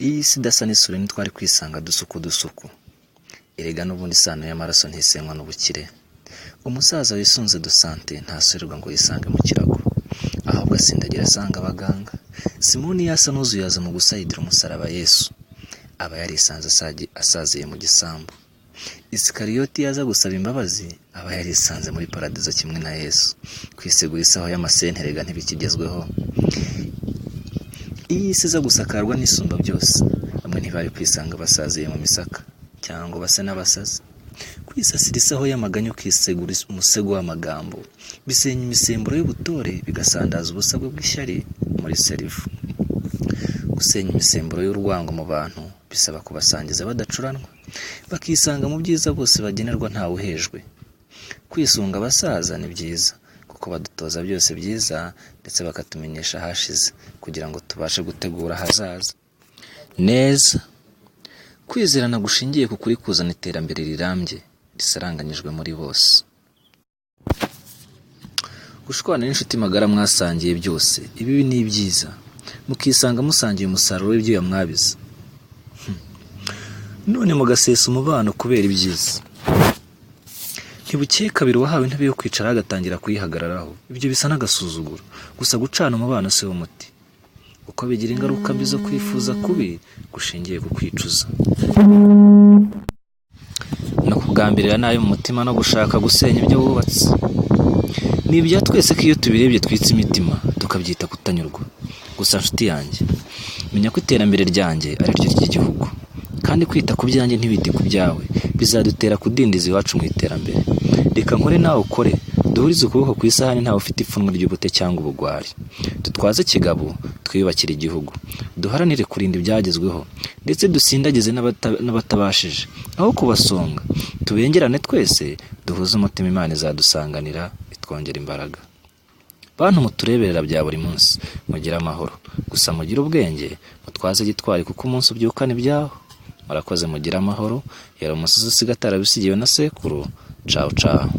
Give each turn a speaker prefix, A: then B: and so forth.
A: Iyo isi idasa n'isuri ntitwari kwisanga dusuku dusuku. Erega n'ubundi isano y'amaraso ntisenywa n'ubukire. Umusaza wisunze dosante ntasurirwa ngo yisange mu kirago, ahubwo asindagira asanga abaganga. Simoni iyo asa n'uzuyaza mu gusayidira umusaraba Yesu, aba yarisanze asaziye mu gisambu. Isikariyoti iyo aza gusaba imbabazi, aba yarisanze muri paradizo kimwe na Yesu. Kwisegura isaho y'amasente erega ntibikigezweho. Iyo isi iza gusakarwa n'isumba byose, bamwe ntibari kwisanga basaziye mu misaka cyangwa ngo base n'abasazi. Kwisasira isaho y'amaganya ukisegura umusego w'amagambo, bisenya imisemburo y'ubutore, bigasandaza ubusabwe bw'ishyari muri serifu. Gusenya imisemburo y'urwango mu bantu bisaba kubasangiza badacuranwa, bakisanga mu byiza bose bagenerwa ntawe uhejwe. Kwisunga abasaza ni byiza kuko badutoza byose byiza ndetse bakatumenyesha ahashize kugira ngo tubashe gutegura ahazaza neza. Kwizerana gushingiye ku kuri kuzana iterambere rirambye risaranganyijwe muri bose. Gushwana n'inshuti magara mwasangiye byose, ibibi n'ibyiza, mukisanga musangiye umusaruro w'ibyuya mwabize, none mugasesa umubano kubera ibyiza. Ntibukeye kabiri uwahawe intebe yo kwicara agatangira kuyihagararaho, ibyo bisa n'agasuzuguro. Gusa gucana umubano si wo muti, kuko bigira ingaruka mbi zo kwifuza kubi gushingiye ku kwicuza no kugambirira nabi mu mutima no gushaka gusenya ibyo wubatse. Ni ibya twese ko iyo tubirebye twitsa imitima tukabyita kutanyurwa. Gusa nshuti yanjye, menya ko iterambere ryanjye ari ryo ry'igihugu, kandi kwita ku byanjye ntiwite ku byawe bizadutera kudindiza iwacu mu iterambere. Reka nkore nawe ukore, duhurize ukuboko ku isahani, ntawe ufite ipfunwe ry'ubute cyangwa ubugwari. Dutwaze kigabo, twiyubakire igihugu, duharanire kurinda ibyagezweho ndetse dusindagize n'abatabashije aho kubasonga. Tubengerane twese, duhuze umutima, Imana izadusanganira itwongera imbaraga. Bantu mutureberera bya buri munsi, mugire amahoro, gusa mugire ubwenge, mutwaze gitwari kuko umunsi ubyukana ibyaho. Murakoze, mugire amahoro. Yari umusizi usiga atarabisigiwe na sekuru. Cawu cawu.